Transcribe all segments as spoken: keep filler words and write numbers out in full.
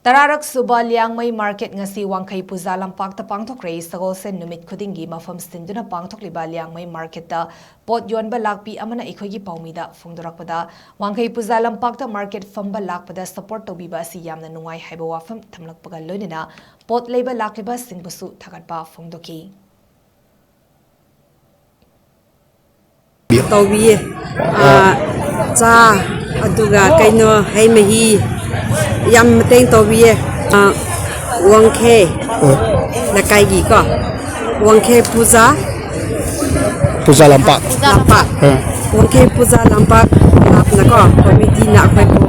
ꯇꯔꯥꯔꯛ ꯁꯨꯕ ꯂꯤꯌꯥꯡꯃꯩ ꯃꯥꯔꯀꯦꯠ ꯉꯁꯤ ꯋꯥꯡꯈꯩ ꯄꯨꯖꯥ ꯂꯝꯄꯥꯛꯇ ꯄꯥꯡꯊꯣꯛꯈ꯭ꯔꯦ꯫ ꯁꯒꯣꯜꯁꯦꯟ ꯅꯨꯃꯤꯠ ꯈꯨꯗꯤꯡꯒꯤ ꯃꯐꯝ ꯁꯤꯟꯗꯨꯅ ꯄꯥꯡꯊꯣꯛꯂꯤꯕ ꯂꯤꯌꯥꯡꯃꯩ ꯃꯥꯔꯀꯦꯠꯇ ꯄꯣꯠ ꯌꯣꯟꯕ ꯂꯥꯛꯄꯤ ꯑꯃꯅ ꯑꯩꯈꯣꯏꯒꯤ ꯄꯥꯎꯃꯤꯗ ꯐꯣꯡꯗꯣꯔꯛꯄꯗ, ꯋꯥꯡꯈꯩ ꯄꯨꯖꯥ ꯂꯝꯄꯥꯛꯇ ꯃꯥꯔꯀꯦꯠ ꯐꯝꯕ ꯂꯥꯛꯄꯗ ꯁꯄꯣꯔꯠ ꯇꯧꯕꯤꯕ ꯑꯁꯤ ꯌꯥꯝꯅ ꯅꯨꯡꯉꯥꯏ ꯍꯥꯏꯕ ꯋꯥꯐꯝ ꯊꯝꯂꯛꯄꯒ ꯂꯣꯏꯅꯅ ꯄꯣꯠ ꯂꯩꯕ ꯂꯥꯛꯂꯤꯕꯁꯤꯡꯕꯨꯁꯨ ꯊꯥꯒꯠꯄ ꯐꯣꯡꯗꯣꯛꯈꯤ꯫ ꯇꯧꯕꯤꯌꯦ꯫ ꯑꯥ, ꯆꯥ, ꯑꯗꯨꯒ ꯀꯩꯅꯣ, ꯍꯩ ꯃꯍꯤ ꯌꯥꯝ ꯃꯇꯦꯡ ꯇꯧꯕꯤꯌꯦ꯫ ꯑꯥ, ꯋꯥꯡꯈꯩ ꯎꯝ꯫ ꯂꯩꯀꯥꯏꯒꯤꯀꯣ, ꯋꯥꯡꯈꯩ ꯄꯨꯖꯥ ꯄꯨꯖꯥ ꯂꯝꯄꯥꯛ꯫ ꯂꯝꯄꯥꯛ꯫ ꯎꯝ꯫ ꯋꯥꯡꯈꯩ ꯄꯨꯖꯥ ꯂꯝꯄꯥꯛ ꯂꯥꯞꯅꯀꯣ, ꯀꯣꯃꯤꯇꯤꯅ ꯑꯩꯈꯣꯏꯕꯨ,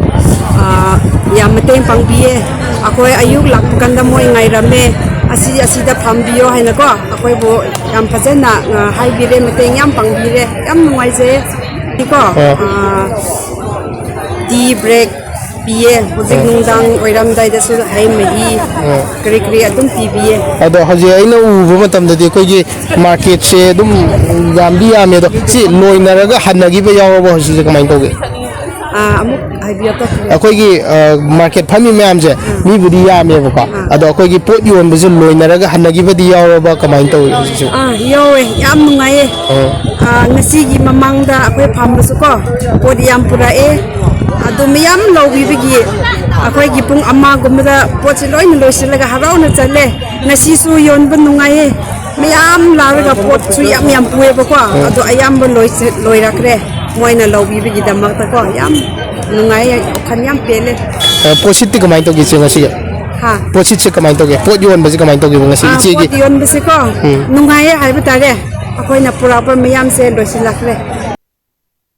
ꯑꯥ, ꯌꯥꯝ ꯃꯇꯦꯡ ꯄꯥꯡꯕꯤꯌꯦ꯫ ꯑꯩꯈꯣꯏ ꯑꯌꯨꯛ ꯂꯥꯛꯄ ꯀꯥꯟꯗ ꯃꯣꯏ ꯉꯥꯏꯔꯝꯃꯦ, ꯑꯁꯤ, ꯑꯁꯤꯗ ꯐꯝꯕꯤꯌꯣ ꯍꯥꯏꯅꯀꯣ꯫ ꯑꯩꯈꯣꯏꯕꯨ ꯌꯥꯝ ꯐꯖꯅ, ꯑ, ꯍꯥꯏꯕꯤꯔꯦ, ꯃꯇꯦꯡ ꯌꯥꯝ ꯄꯥꯡꯕꯤꯔꯦ, ꯌꯥꯝ ꯅꯨꯡꯉꯥꯏꯖꯩꯌꯦ꯫ ꯀꯣ, ꯑ꯫ ꯑ, ꯇꯤ ꯕ꯭ꯔꯦꯛ ꯄꯤꯌꯦ, ꯍꯧꯖꯤꯛ ꯑ꯫ ꯅꯨꯡꯗꯥꯡ ꯑꯣꯏꯔꯝꯗꯥꯏꯗꯁꯨ ꯍꯩ ꯃꯍꯤ, ꯑ꯫ ꯀꯔꯤ ꯀꯔꯤ ꯑꯗꯨꯝ ꯄꯤꯕꯤꯌꯦ꯫ ꯑꯗꯣ ꯍꯧꯖꯤꯛ ꯑꯩꯅ ꯎꯕ ꯃꯇꯝꯗꯗꯤ ꯑꯩꯈꯣꯏꯒꯤ ꯃꯥꯔꯀꯦꯠꯁꯦ ꯑꯗꯨꯝ ꯌꯥꯝꯗꯤ ꯌꯥꯝꯃꯦ, ꯑꯗꯣ ꯁꯤ ꯂꯣꯏꯅꯔꯒ ꯍꯟꯅꯈꯤꯕ ꯌꯥꯎꯔꯕꯣ? ꯍꯧꯖꯤꯛꯁꯦ ꯀꯃꯥꯏꯅ ꯇꯧꯒꯦ? ꯑ, ꯑꯃꯨꯛ ꯍꯥꯏꯕꯤꯌꯣ, ꯇꯥꯛꯄꯤꯌꯣ꯫ ꯑꯩꯈꯣꯏꯒꯤ, ꯑ, ꯃꯥꯔꯀꯦꯠ ꯐꯝꯃꯤ ꯃꯌꯥꯝꯁꯦ ꯑ꯫ ꯃꯤꯕꯨꯗꯤ ꯌꯥꯝꯃꯦꯕꯀꯣ, ꯑ꯫ ꯑꯗꯣ ꯑꯩꯈꯣꯏꯒꯤ ꯄꯣꯠ ꯌꯣꯟꯕꯁꯨ ꯂꯣꯏꯅꯔꯒ ꯍꯟꯅꯈꯤꯕꯗꯤ ꯌꯥꯎꯔꯕ, ꯀꯃꯥꯏꯅ ꯇꯧꯋꯤ ꯍꯧꯖꯤꯛꯁꯨ? ꯑꯥ, ꯌꯥꯎꯋꯦ꯫ ꯌꯥꯝ ꯅꯨꯡꯉꯥꯏꯌꯦ꯫ ꯑ꯫ ꯑ, ꯉꯁꯤꯒꯤ ꯃꯃꯥꯡꯗ ꯑꯩꯈꯣꯏ ꯐꯝꯕꯁꯨꯀꯣ, ꯄꯣꯠ ꯌꯥꯝ ꯄꯨꯔꯛꯑꯦ꯫ ꯑꯗꯨ ꯃꯌꯥꯝ ꯂꯧꯕꯤꯕꯒꯤ ꯑꯩꯈꯣꯏꯒꯤ ꯄꯨꯡ ꯑꯃꯒꯨꯝꯕꯗ ꯄꯣꯠꯁꯦ ꯂꯣꯏꯅ ꯂꯣꯏꯁꯤꯜꯂꯒ ꯍꯔꯥꯎꯅ ꯆꯠꯂꯦ꯫ ꯉꯁꯤꯁꯨ ꯌꯣꯟꯕ ꯅꯨꯡꯉꯥꯏꯌꯦ꯫ ꯃꯌꯥꯝ ꯂꯥꯛꯂꯒ ꯄꯣꯠꯁꯨ ꯌꯥꯝ ꯌꯥꯝ ꯄꯨꯑꯦꯕꯀꯣ꯫ ꯑ꯫ ꯑꯗꯣ ꯑꯌꯥꯝꯕ ꯂꯣꯏꯁꯤ-, ꯂꯣꯏꯔꯛꯈ꯭ꯔꯦ꯫ ꯃꯣꯏꯅ ꯂꯧꯕꯤꯕꯒꯤꯗꯃꯛꯇꯀꯣ ꯌꯥꯝ ꯅꯨꯡꯉꯥꯏꯌꯦ, ꯋꯥꯈꯜ ꯌꯥꯝ ꯄꯦꯜꯂꯦ꯫ ꯑ, ꯄꯣꯠꯁꯤꯠꯇꯤ ꯀꯃꯥꯏꯅ ꯇꯧꯒꯦ, ꯏꯆꯦ, ꯉꯁꯤꯒꯤ? ꯍꯥ? ꯄꯣꯠꯁꯤꯠꯁꯦ ꯀꯃꯥꯏꯅ ꯇꯧꯒꯦ? ꯄꯣꯠ ꯌꯣꯟꯕꯁꯦ ꯀꯃꯥꯏꯅ ꯇꯧꯒꯦꯕ ꯉꯁꯤꯒꯤ ꯑꯥ, ꯏꯆꯦꯒꯤ? ꯄꯣꯠ ꯌꯣꯟꯕꯁꯦꯀꯣ, ꯎꯝ꯫ ꯅꯨꯡꯉꯥꯏꯌꯦ ꯍꯥꯏꯕ ꯇꯥꯔꯦ꯫ ꯑꯩꯈꯣꯏꯅ ꯄꯨꯔꯛꯄ ꯃꯌꯥꯝꯁꯦ ꯂꯣꯏꯁꯤꯜꯂꯛꯈ꯭ꯔꯦ꯫